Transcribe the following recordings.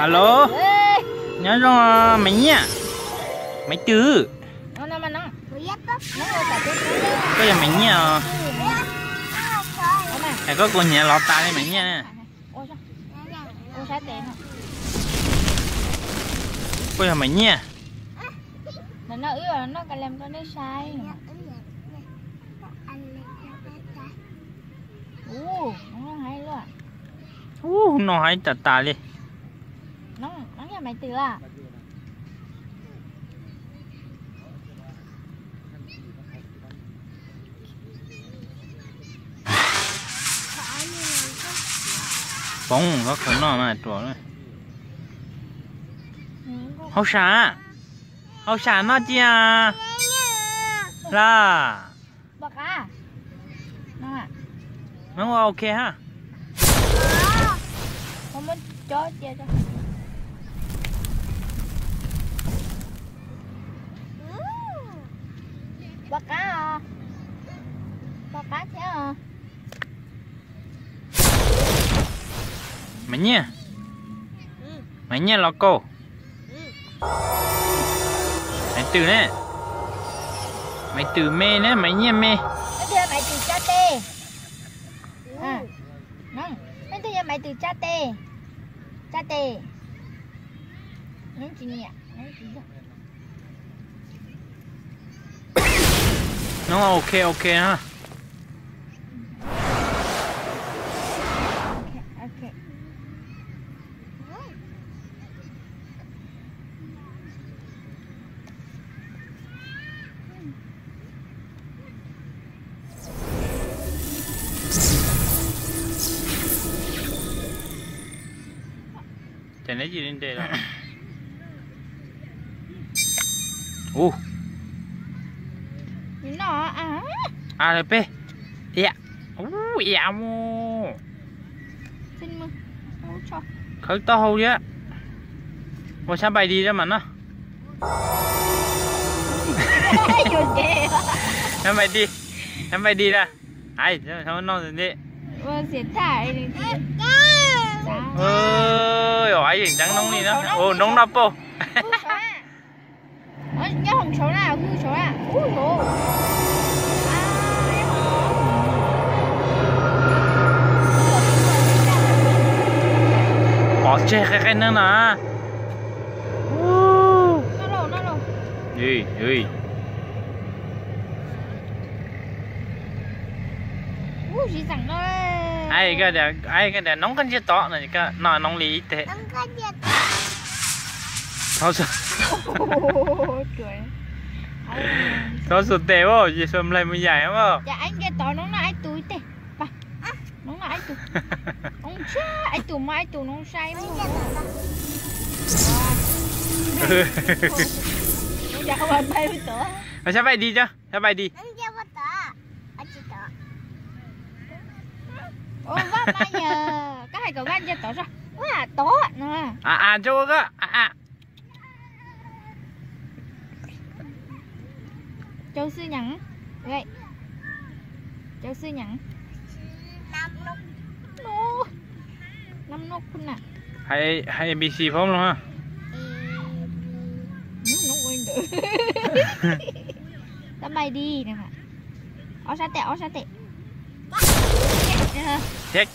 Alo, nyob zoo Maiv Nyiaj, Maiv Twm. Koj yog Maiv Nyiaj os? Es koj kuv nyiav los tas li Maiv Nyiaj na. Koj yog Maiv Nyiaj? Ub, noj haib tas tas li. Noj yog Maiv Twm a. Poob, khaws noj mas ruam. Hauj sam, hauj sam noj cia. Laj, hnub ua ok ha. Pom qab os, pom qab thiab os. Maiv Nyiaj, Maiv Nyiaj los kaus. Maiv Twm ne, Maiv Twm me ne, Maiv Nyiaj me. Maiv Twm tsa tes. Maiv Twm tsa tes, tsa tes. Hnub ok ok na. Ces neb cia li nres los. Ua, a peb, ia, ua ia mus. Khawb taub hau thiab. Ua sab npai di rau mas no. Sab npai di, sab npai di da. Ai, no ntej. Ai, yeej ntseev noob li no. Noob noj pauj. Pov tseg qe qe neeg no. Ai, koj tias noob koj ntsia tod no, noob li ib teg. Thov xuas tes, Yexus Nplaig mus yaim os. Sab npai di, sab npai di. Vaj mas yog koj hais kom Vaj ntsia tod tso. Vaj tod no. A, a, ntsia ua koj a. Châu sư nhắn. Châu sư nhắn. Năm nốt phun nè. Hais A B C phoob los ha. Tao mày đi nè. Ob sab tes, ob sab tes. Theb.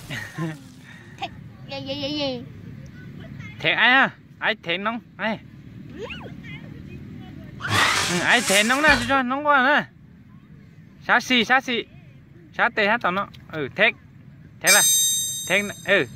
Theb aib, aib theb noob. Aib theb noob na, tsis tso noob ua na. Sab xis, sab xis. Sab tes sab tom no. Theb, theb lawm. Theb.